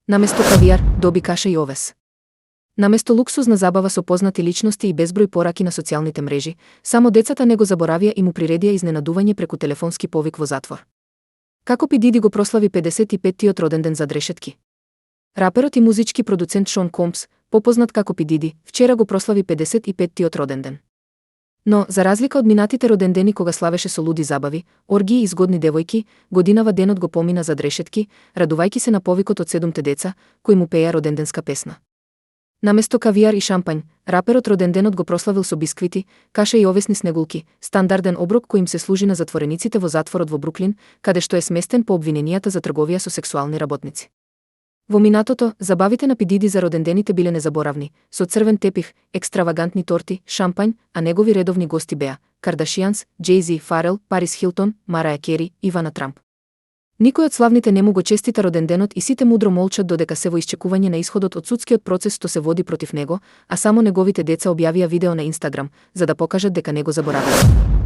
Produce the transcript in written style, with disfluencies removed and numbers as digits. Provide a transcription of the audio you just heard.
Наместо кавијар, доби каша и овес. Наместо луксузна забава со познати личности и безброј пораки на социјалните мрежи, само децата не го заборавија и му приредија изненадување преку телефонски повик во затвор. Како P. Diddy го прослави 55-тиот роден ден за решетки? Раперот и музички продуцент Шон Компс, попознат како P. Diddy, вчера го прослави 55-тиот роден ден. Но, за разлика од минатите родендени кога славеше со луди забави, оргии и згодни девојки, годинава денот го помина за решетки, радувајќи се на повикот од 7 деца, кои му пеја роденденска песна. Наместо кавијар и шампањ, раперот роденденот го прославил со бисквити, каша и овесни снегулки, стандарден оброк кој им се служи на затворениците во затворот во Бруклин, каде што е сместен по обвиненијата за трговија со сексуални работници. Во минатото, забавите на P. Diddy за родендените биле незаборавни, со црвен тепих, екстравагантни торти, шампањ, а негови редовни гости беа Кардашијанс, Джей-Зи, Фарел, Парис Хилтон, Мараја Кери, Ивана Трамп. Никој од славните не му го честита роденденот и сите мудро молчат додека се во исчекување на исходот од судскиот процес што се води против него, а само неговите деца објавија видео на Инстаграм, за да покажат дека не го забораваат.